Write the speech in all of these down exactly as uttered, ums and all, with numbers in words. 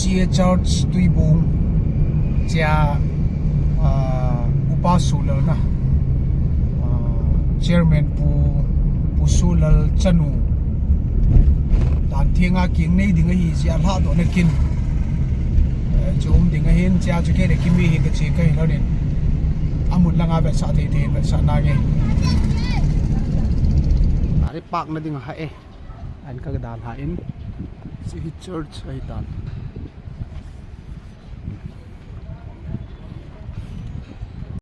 Church Tuibong chia, ah, Upa Sulal na, ah, Chairman Pu, Pu Sulal chanu. Dan thenga kingnei ding ahi chia lhadoh na kin. Eh, chu um ding ahin chia chu kei le Kimi hi kache kahi lhonin. Amun langa vetsah thei thei vetsah nange. Ari park na ding ahi e. An ka dalha in. Hiche hi church ahi tan.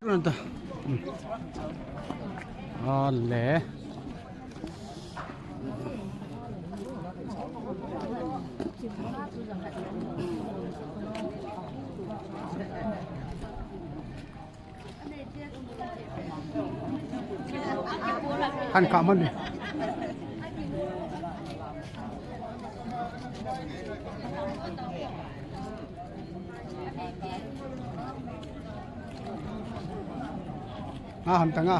Run ta. Hmm. Ale. Kan ka man ni. Ah, ham tanga.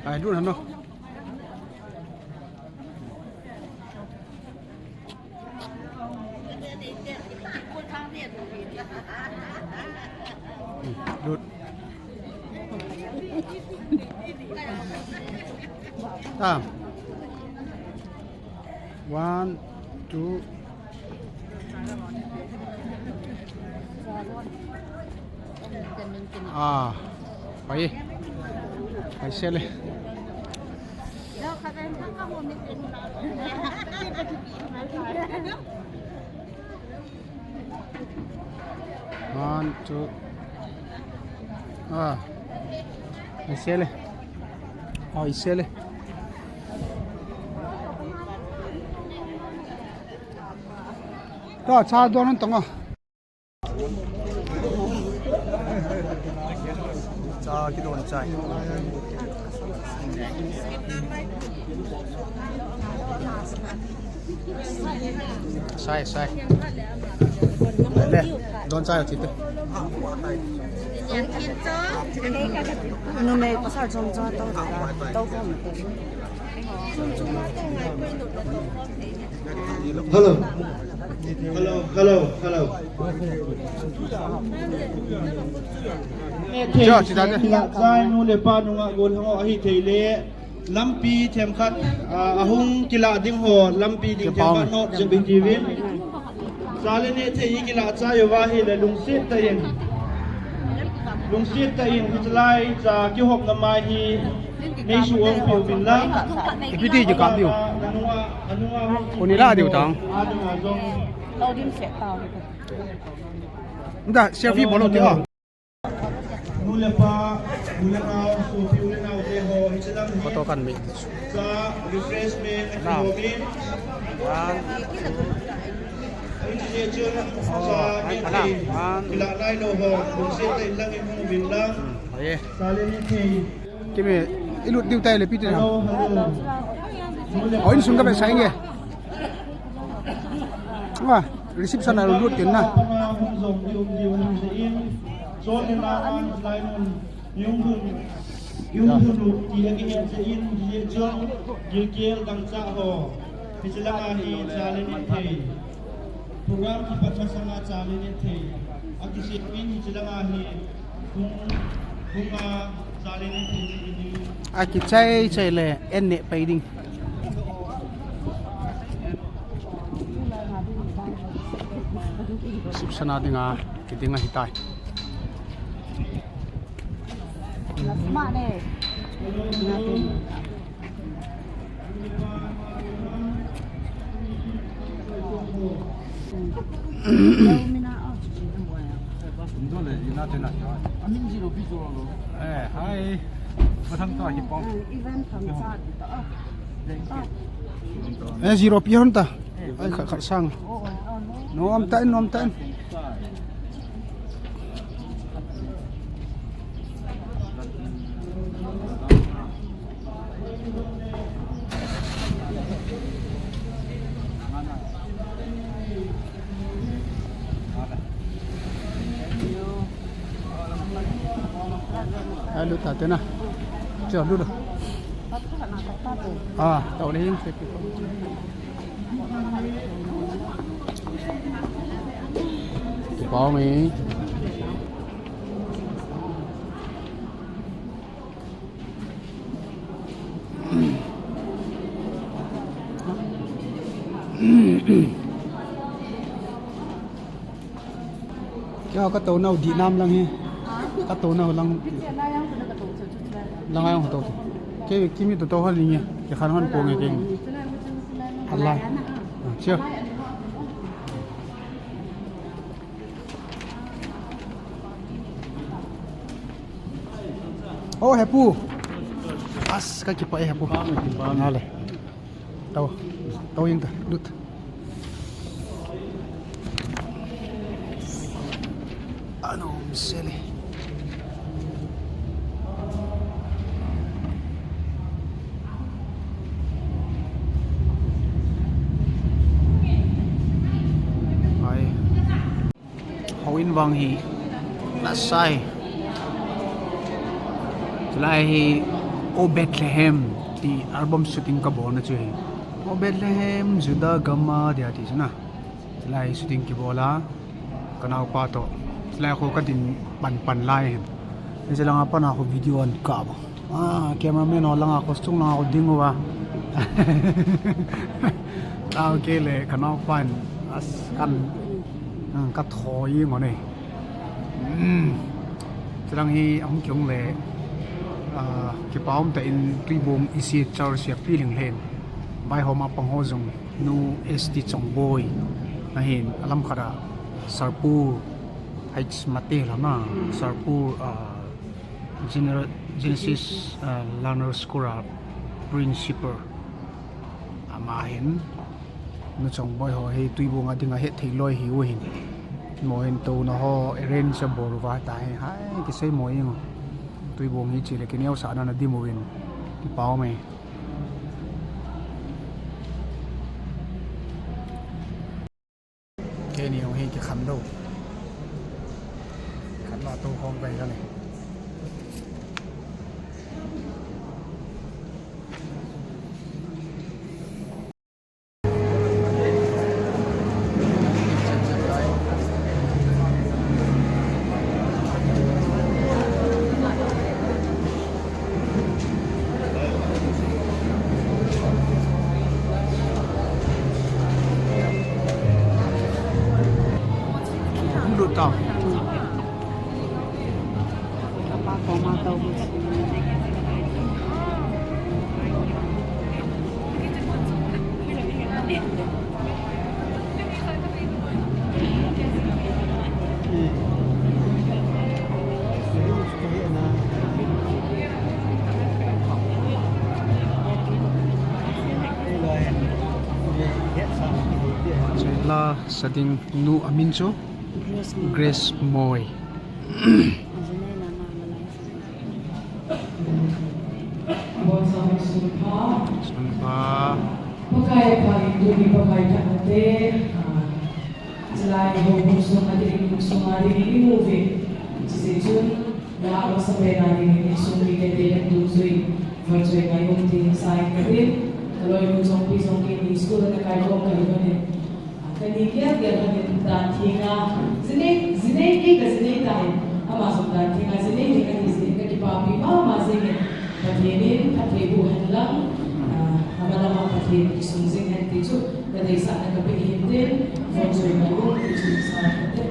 Ai, dun hano. Lut. Ah. One, two. Ah, pai. Pai sele. One, two. Ah. Pai sele. Oh, pai sele. To, cha don tong. Cha kidon chai. Sai, sai. Le, don chai chi te. Numei pasal chom chom to, to. Hello. Hello, hello, hello. Cho, chi ta de. Kila chai nu le pa nunga gol ho ahi thei le. Lampi themkhat, ah, ahung kila ding ho, lampi ding themkhat ho, jeng ding tivin. Cha le neh thei kila chai uva ahile lungset tah in. Lungset tah in, hiche lai cha kihopna mai hi. Nei su ong piu vin lang. Ipi ti ji kap diu. Koni la diu tang. Nda, selfie bol lou ti ho. Nu le pa, u le nao, sopi u le nao te ho, hiche lam hi. Photo kan mi. Cha, refreshment, akihomin. One, two. Hiche chun, cha, mi thei. Kila nai lou ho, lungset tah in lang in hung vin lang. Hmm, oh yeah. Cha le neh thei. Kimi, ilut diu tai le pi ti na. Oh, insung ka be sai nge. Ah, reception a lut tin na. Program kipat masanga cha le neh thei. Akisem in hiche langa hi. Akichai chai le en neh pai ding. Sipsana dinga kiding ahitai. Eh, hi. Eh, zero pi hon ta. Ai, khat, khat sang. Nom tan, nom tan. Hello, Tatena. Chalo, lo. Ah, tau le hin. Kipah e. Kei ka tou nau di nam lang hi. Ka tou nau lang. Lang ai hong tou tu. Kei kimi tou tou hon ling e. Kei khan hon pong e kei. Hala. Ah, chia. Oh, hepu. As, ka kipah e hepu. Nale. Tau, tau jeng ta, lut. Anom sele. Ai. Houin vang hi nasai. Chulai hi O Bethlehem ti album shooting kabolna chu hi. O Bethlehem, Judah gama, tia ti chu na. Chulai shooting kibol a, kanaopa toh. Chulai kho kadin pan pan lai hin. Hiche langa pat a kho video ahin kap a. Ah, cameraman ho langa kho, chung langa kho ding uva. Tao kei le kanaopan as kan, hmm, ka thoi ngo ne. Hmm. Chulai hi ahung kihong le, ah, kipah um tah in Tuibong E C Church a pi ling len. Vaihom a pang ho jong nu S T Chongboi. Ahin alam khat a Sarpur H Mate lama, Sarpur, ah, Gener-, Genesis, ah, Learner School a principal. Ama hin, nu Chongboi ho hi Tuibong a dinga hetthei loi hiu hin. Mo hin touna ho arrange abol uva ta hi, hai, kisei mo jeng. Tuibong hi chule kineosahna na dim uvin. Kipah e. Keini jong hi kikhen lou. Khat la tou khom kai kani. Lut tau. Chela sa ding nu amin chu Grace Moi. Grace Moi. Bonsam sunpha. Sunpha. Pakai pha in tuni Pakai phatna te, ah, chulai ho hung sung a ding, sung a ding in i mu uve. Chujeh chun, na masapen a ding in insung mite te le tun jui, voi jui ngai um tin sa in ka tin. Ka loinu Chongpi jong keini school a na kai khom ka hi lhon in. Kani gel gel lhon in dan theng a, jinei, jinei kei ka jinei tan, ama jong dan theng a jinei ding ahi jeh in ka kipapi mama jeng in, Pathen in phatthei boh hen lang, ah, ama lama Pathen kisung jing hen ti chu ka deisahna ka pe hin tin, von joi ngai u ti chu sa ka te.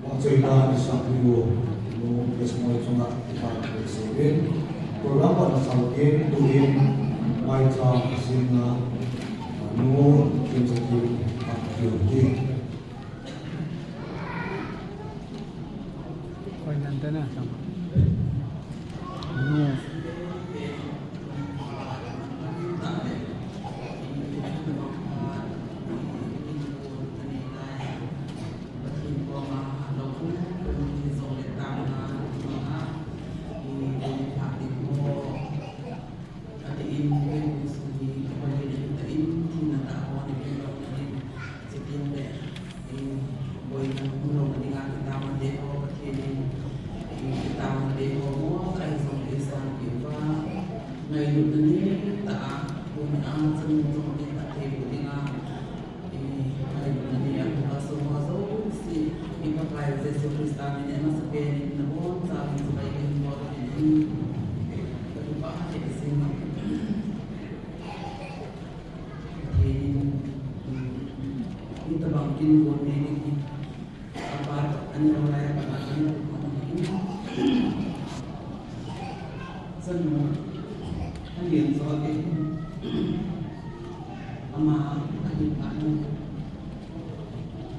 Vangchoi na isang piu nu Yesmoi chunga ipan pe se uvin. Program pan asal kin tuin maicham sing na nu Kimsakim a piu ti. Koi nan te na sama. Nu. Boina hung lou dinga kitaona te ho, Pathen in, eh, kitaona te ho, mo, ahi jong le sanpeh uva, ngailutna neitah a, tuni a chanu chongle phatthei boh dinga, eh, ngailutna nei a, Pakai soma jouse, i Pakai Jesu Christa min in amasapen in nabonchauvin chibai kahin bol in, kakipah lheh jeng e. Pathen in, um, hitobang kin gon nei ding hi, apa toh aneo lai a pat a ana gon nei in. Chanu, alen jo te hin, ama, ahin phat in,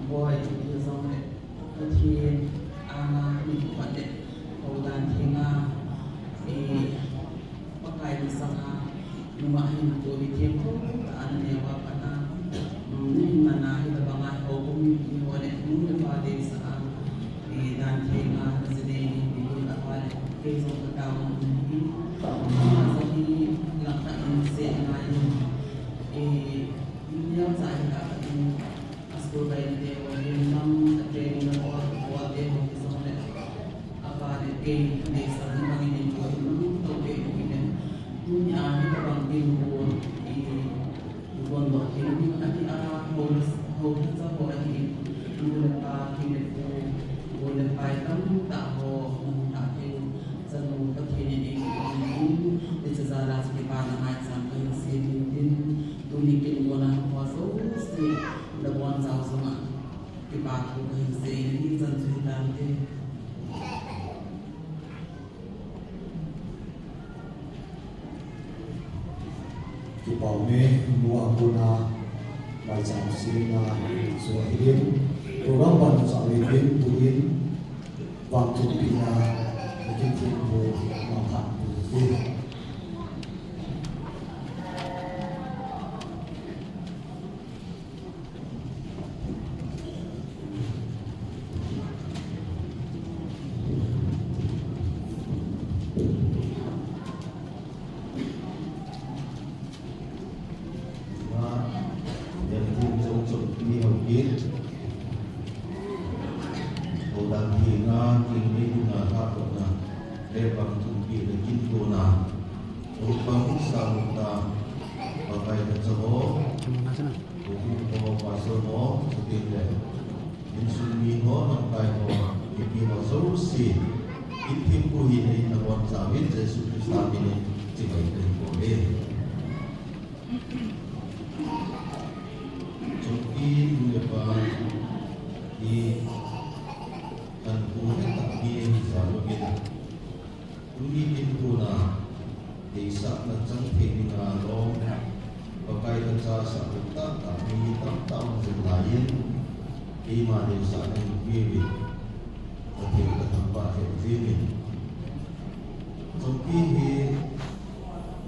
boi, hijongle, Pathen anga min phat le, hou dan thenga, eh, Pakai masanga, nungah hinkho hi themthu tah a naneo a pat a, um, nahin man a hitobang a houbung hi ho le nu le pa deisah a, eh, dan thenga najinei hi, hi apa le, kei jong kataona hi, um, jong hi langkhat in seh ngai in, eh, neocha hi a pat in, a school kaina te ho, himlam, a training a bol, bol te ho, hijongle, apa le kei, deisahna bang in, hinkho hi mantou be ding in, tuni a hitobang dinmun, i, i gon doh thei ding, ahi a, hou, hou thacha ho ahi, nu le pa, pi le pu, u le pai tamtah ho, hung tha thei, chanu Pathen in, in, in, hiche jal a chu kipana maicham kahin sei in tin, tuni kin gon a ho jouse, nabonchau jong a, kipa thu Pau me mu a kona mai chang sina so ahin program ban cha ve din tuin vang chu pina kin thim bu ma phat bu. Nga, yan tin chong chong ni hau kit. Hau dan hi nga, kin ni nga tha ko na. Le bang tum pi le kin ko na. Hau bang sa mu ta. Pakai ta cha ho. Hau kin ko pa so ho. Sa tin le. Insung mi ho, lamkai ho, mipi ho jouse, kin thim bu hi nei nabon chauvin Jesu Christa min in chibai kahin bol e. Chompi nu le pa hi kan pu hetah mi ahi jal uvin. Tuni kin kona, deisahna chang thei dinga lom, Pakai lhacha sah tahtah mi tamtah um jing laiyin, keima deisahna hin peuvin, Pathen kathangvah lheh jengin. Chompi hi,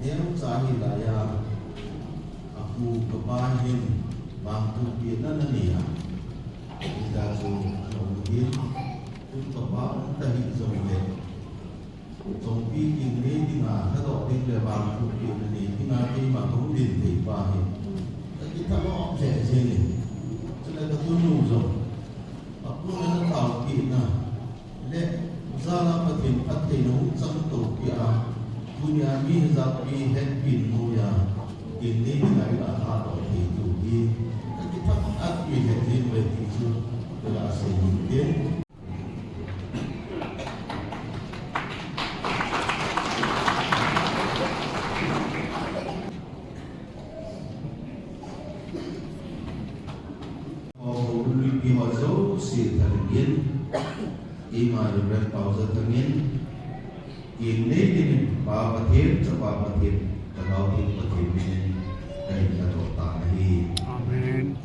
neocha hilaiya, apu kapa hin, vangthu pehna nanei a, hijeh chun, aum hin, tun kapa um tahih jongle, Chompi kin nei dinga, lhadoh ding le vangthu pehna nei dinga keima kahung din thei pa hi. Kakitha lom lheh jengin. Chule katunu jong. Apu nana taopehna. Le, jala Pathen phattheina hung chang topi a. Tunia mi hijat pi hetpi noiya. Kin nei dinga ila lhadoh thei tu hi. Kakitha atpi lheh jeng uve ti chu. Kaga sei in tin. Ho, ho, lui pi ho jouse thalheng in, ima Reverend Paojathang in, kin nei dingin Pa Pathen, Chapa Pathen, Lhagao Theng Pathen min in, kahin lhadoh tan ahi. Amen.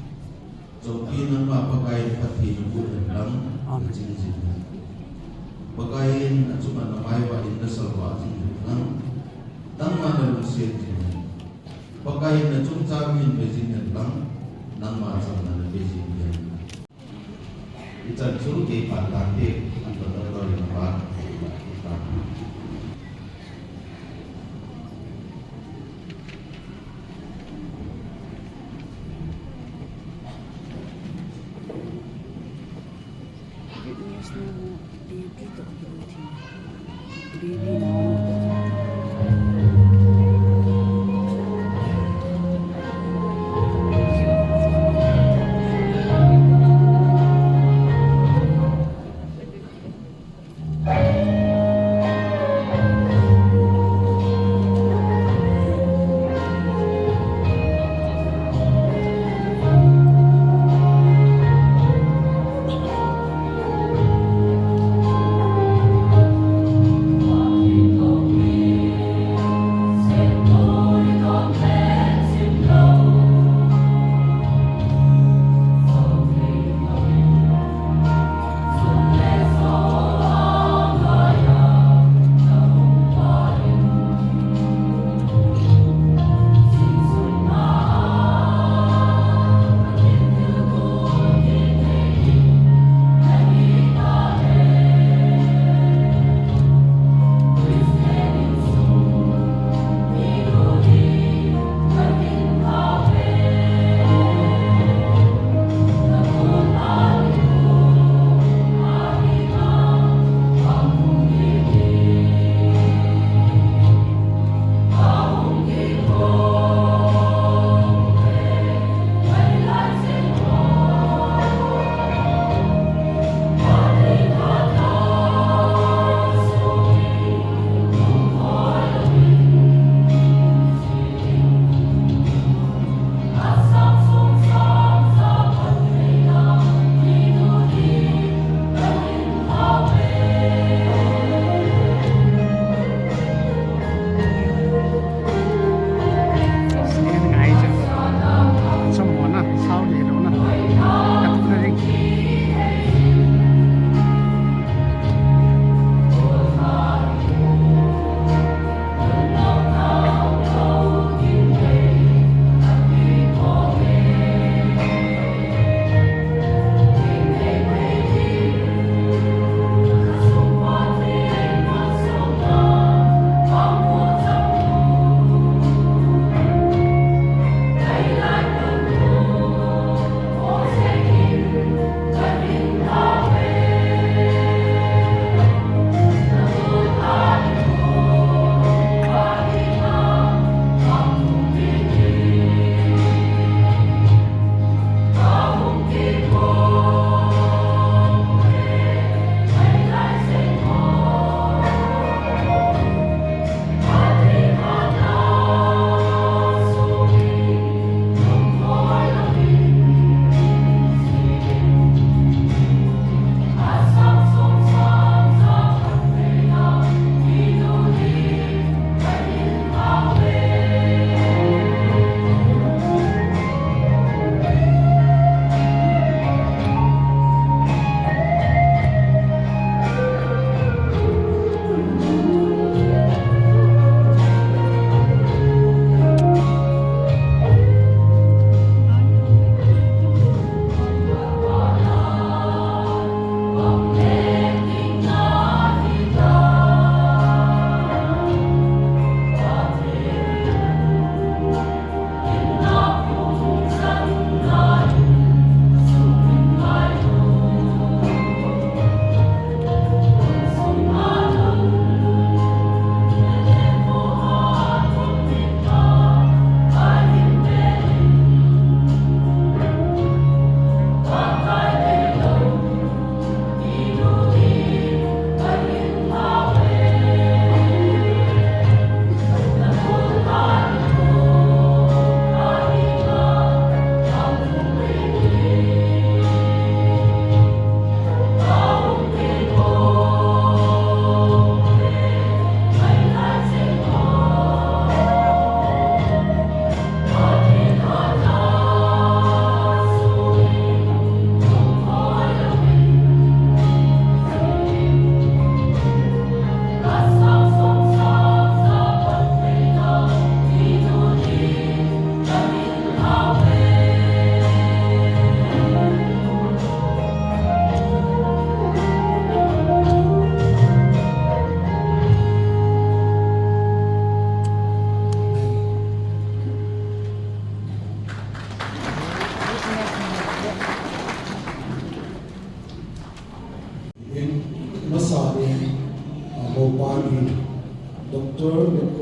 Chompi nangma Pakai in phatthei naboh hen lang, Amen. Naching jing hen. Pakai in achunga namai vah in nasalvah jing hen lang, nangma nalungset jing hen. Pakai in nachungchang in ve jing hen lang, nangma chamna nave jing hen. Ichan chu kei phat tante, an to to to in phat.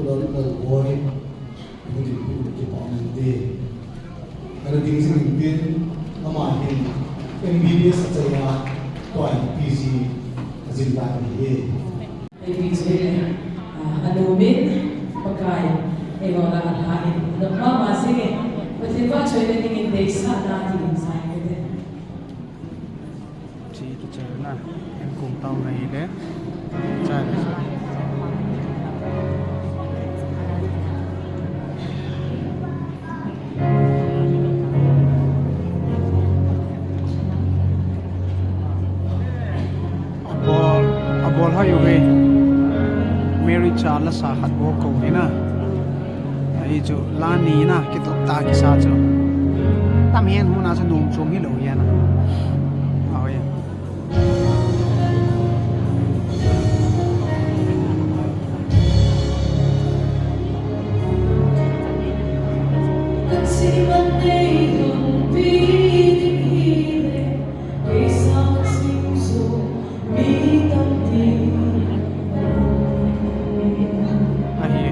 Lal, Lalboi, ibu di pu kipa mente. Ana ding sing tin, ama hin M B B S achai a, tua P G ajing lai ahi. Ei pi chu le, ah, anu min, Pakai, eiho lah a alha in, nop mama jing e, Pathen vahchoina dingin deisahna ti in sai kate. Chi kichai na, en kong tao ngai le, chai le. Abol, abol hai uve. Mary cha lasa khat bol kou hi na. Ahi chu la ni na, kitup tah kisa chu. Tam hen huna chu nom chom hilou hi na. Ahi. Ahi.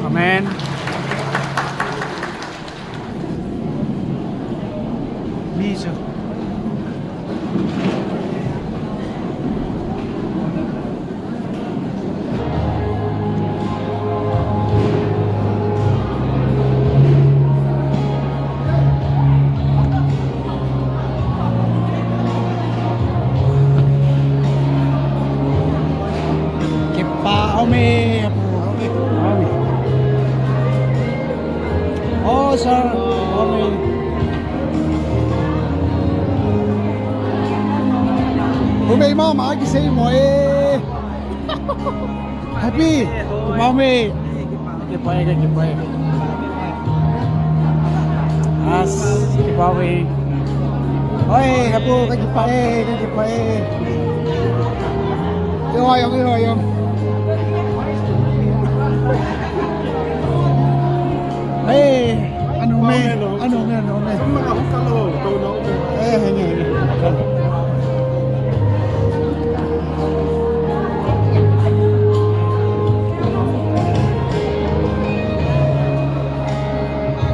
Amen. Mi chu. Kipa, ome, ome. Oh, sir. Ome. Ome, mama, kisei mo e. Happy. Mami. Kipa e, kipa e. As, kipa e. Oi, happy, kipa e, kipa e. Yo, yo, yo, yo. Hey, anu me, anu me, anu me. Eh, henge, henge.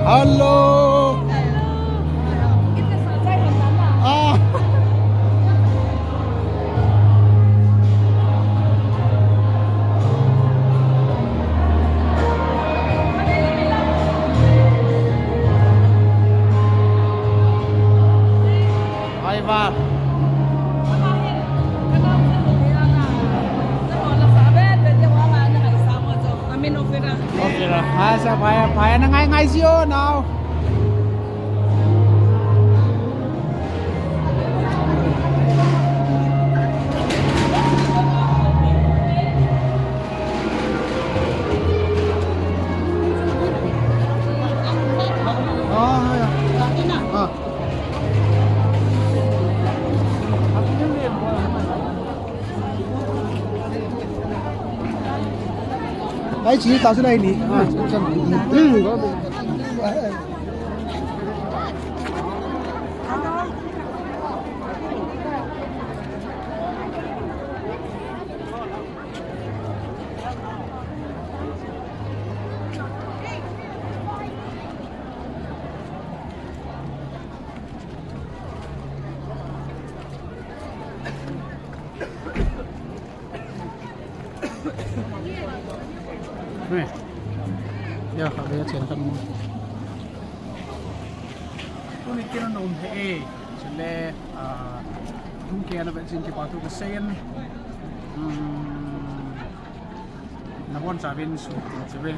Hello. Ah. Ai va. Amin ofira. Ofira. Asa, phai, phai, na ngai ngai si o now. Ah, ya. Ah. Ai, chi ta su dai ni. Ah, chan. Hmm. Nè. Ya, kha ve chen kan mo. Tuni kin an um he e. Chule, ah, tung ke na ve chin kipa thu ka sei in. Hmm. Na bon cha vin su, cha vin.